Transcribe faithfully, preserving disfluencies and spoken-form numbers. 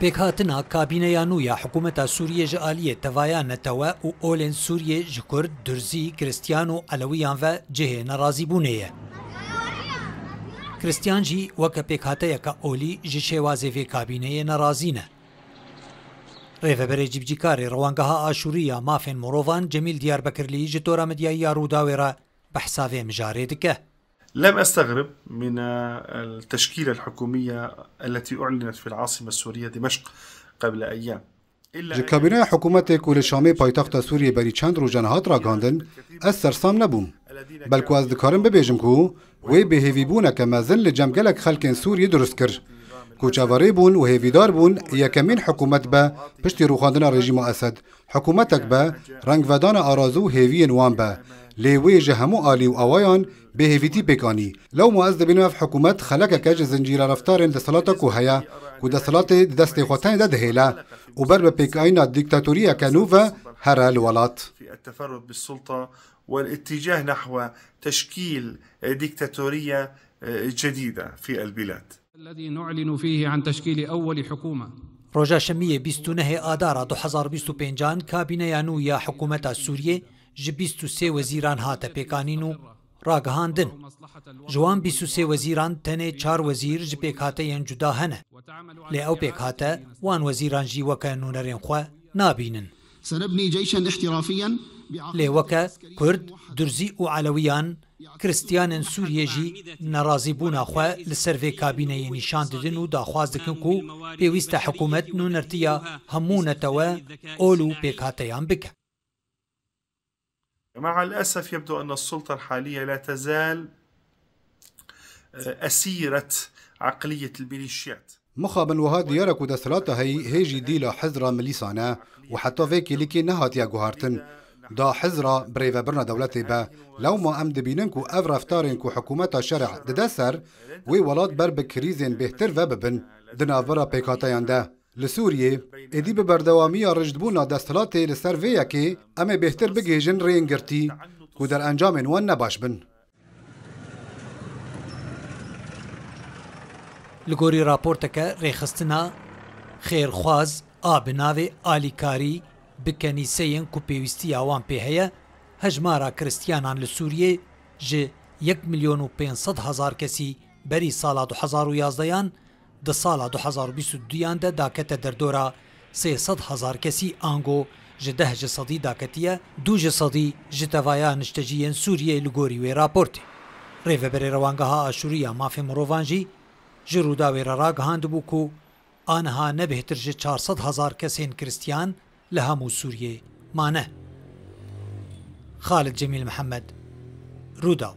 Pêkhatina kabîneya nû ya hikûmeta Sûriyê ji aliyê tevaya netewe û olên Sûriyê ji Kurd, Durzî, Kristiyan û Elewiyan ve cihê nerazîbûnê ye. Kristiyan jî weke pêkhateyeke olî ji şêwazê vê kabîneyê nerazî ne. Rêveberê Cîbicîkarê Rewangeha Aşûrî ya Mafên Mirovan Cemîl Diyarbekirlî ji tora medyayî ya Rûdawê re behsa vê mijarê dike. لم أستغرب من التشكيلة الحكومية التي أعلنت في العاصمة السورية دمشق قبل أيام. Ji kabîneya hikûmetê ku li Şamê paytexta Sûriyê berî çend rojan hat ragihandin, ez sersam nebûm. Belku ez dikarim bibêjim ku wê bêhêvîbûneke mezin li cem gelek xelkên Sûriyê dirust kir. Ku çaverê bûn û hêvîdar bûn yekemîn hikûmet be piştî rûxandina rejîma Esed. Hikûmetek be rengvedana arazu û hêviyên wan be. Lê wê ji hemû alî û awayan bêhêvîtî pêk anî. Lewma ez dibînim ev hikûmet xelekeke ji zincîra reftarên desthilata ku heye, ku desthilatê di destê xwe tenê de dihêle û ber bi pêkayîna dîktatoriyeke nû ve here li welat. في التفرد بالسلطة والاتجاه نحو تشكيل ديكتاتورية جديدة في البلاد. الذي نعلن فيه عن تشكيل أول حكومة. Roja Şemiyê bîst û nehê Adara du hezar bîst û pêncan kabîneya nû ya hikûmeta Sûriyê ji bîst û sê wezîran hate pêkanîn û ragihandin. Ji wan bîst û sê wezîran tenê çar wezîr ji pêkhateyên cuda hene. Lê ew pêkhate wan wezîran jî weke nûnerên xwe nabînin. سنبني جيشا احترافيا Lê weke Kurd, Durzî û Elewiyan, Kristiyanên Sûriyê jî nerazîbûna xwe li ser vê kabîneyê nîşan didin û daxwaz dikin ku pêwîst e hikûmet nûnertiya hemû netewe, ol û pêkhateyan bike. مع الأسف يبدو أن السلطة الحالية لا تزال أسيرة عقلية الميليشيات. Mixabin wiha diyar e ku desthilata heyî hê jî dîla hizra milîsan e û heta vê kêlîkê nehatiye guhartin. Da hizra birêvebirina dewletê be. Lewma em dibînin ku ev reftarên ku hikûmeta şerê dide ser, wê welat ber bi krîzên bêhtir ve bibin di navbera pêkhateyan de. Li Sûriyê, êdî bi berdewamiya rijdbûna desthilatê li ser vê yekê, em ê bêhtir bigihêjin rêyên girtî ku derencamên wan ne baş bin. Li gorî raporteke rêxistina xêrxwaz a bi navê Alîkarî bi kenîseyên ku pêwîstiya wan pê heye, hejmara Kristiyanan li Sûriyê ji yek milyon û pênc sed hezar kesî berî sala du hezar û yazdeyan, di sala du hezar û bîst û duyan de dakete derdora sê sed hezar kesî, ango ji deh ji sedî daketiye du ji sedî ji tevaya nişteciyên Sûriyê, li gorî wê raportê. Rêveberê Rewangeha Aşûrî ya Mafê Mirovan jî ji Rûdawê re ragihandibû ku aniha ne bêhtir ji çar sed hezar kesên Kristiyan li hemû Sûriyê mane. Xalid Cemîl Mihemed, Rûdaw.